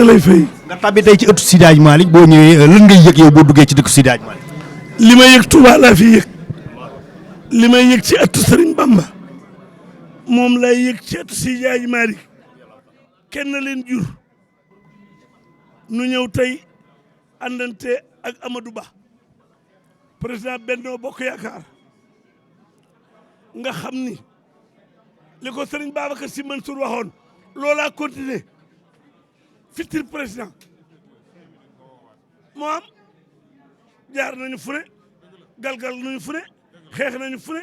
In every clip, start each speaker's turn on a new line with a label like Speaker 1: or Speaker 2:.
Speaker 1: lay fay.
Speaker 2: nga tabbi tey ci ëttu Seydi Hadji Malick boo ñëwee lan ngay yëg yow boo duggee ci dëkk Seydi Hadji Malick.
Speaker 1: li may yëg Touba laa fi yëg li may yëg ci ëttu Serigne Bamba moom lay yëg ci ëttu Seydi Hadji Malick kenn leen jur nu ñëw tey àndante ak Amadou Ba président Benno Bokk Yaakaar nga xam ni li ko Serigne Babacar Sy Mansour waxoon loolaa continué futur président moo am jaar nañu fu ne galgal nañu fu ne xeex nañu fu ne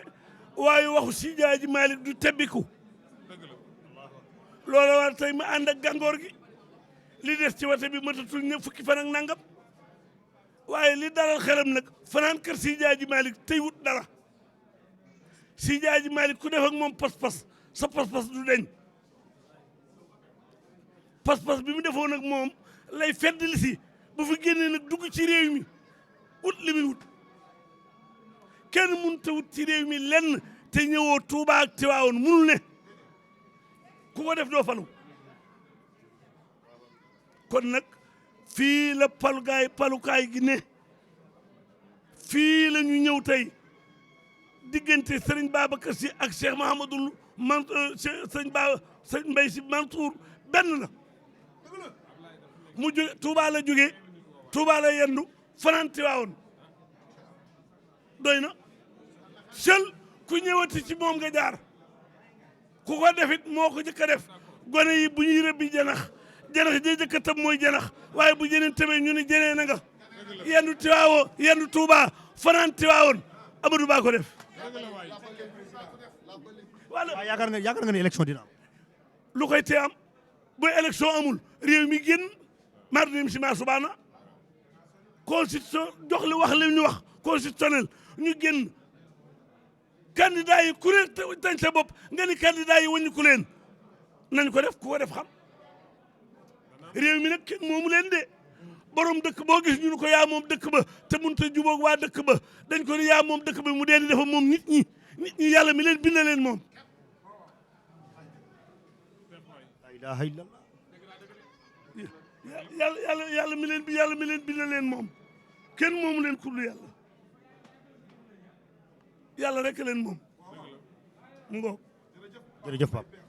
Speaker 1: waaye waxu Seydi Hadji Malick du tebbiku loola war tey ma ànd ak gàngoor gi li des ci wate bi matatul ñëpp fukki fan ak nangam waaye li dalal xelam nag fanaan kër Seydi Hadji Malick tey wut dara Seydi Hadji Malick ku def ak moom pas-pas sa pas-pas du deñ pas-pas bi mu defoon nag moom lay feddali si bu fi génnee nag dugg ci réew mi wut li muy wut kenn mënut a wut ci réew mi lenn te ñëwoo Touba ak Tiwaawoon munul ne ku ko def doo falu kon nag fii la palukaay gi ne fii la ñu ñëw tey diggante Serigne Babacar Sy ak Cheikh Mahamadul sëñ Mbaye Sy Mansour benn la mu jóge Touba la jógee Touba la yendu fanaan Tiwaawoon doy na seul ku ñëwati ci moom nga jaar ku ko defit moo ko jëkk a def gone yi bu ñuy rëbbi janax janax jee jëkk a tëb mooy janax waaye bu jeneen tëbee ñu ni jenee na nga yendu Tiwaawoo yendu Touba fanaan Tiwaawoon Amadou Ba ko def
Speaker 2: waaw yaakaar nga ne élection dina am.
Speaker 1: lu koy tee am bu élection amul réew mi génn mardim si ma subaana constitution jox li wax li ñu wax constitutionnel ñu génn candidat yi ku ne tañ sa bopp nga ni candidat yi wàññi ku leen nañ ko def ku ko def xam réew mi nag kenn moomu leen de borom dëkk boo gis ñu ko yaa moom dëkk ba te mënut a jubóog waa dëkk ba dañ ko ni yaa moom dëkk ba mu dee di dafa moom nit ñi yàlla mi leen bind leen moom.
Speaker 2: la ilaha illallah.
Speaker 1: yàlla mi leen bind leen moom kenn moomu leen ku dul yàlla rek leen moom mu ngoog.
Speaker 2: jërëjëf Pape.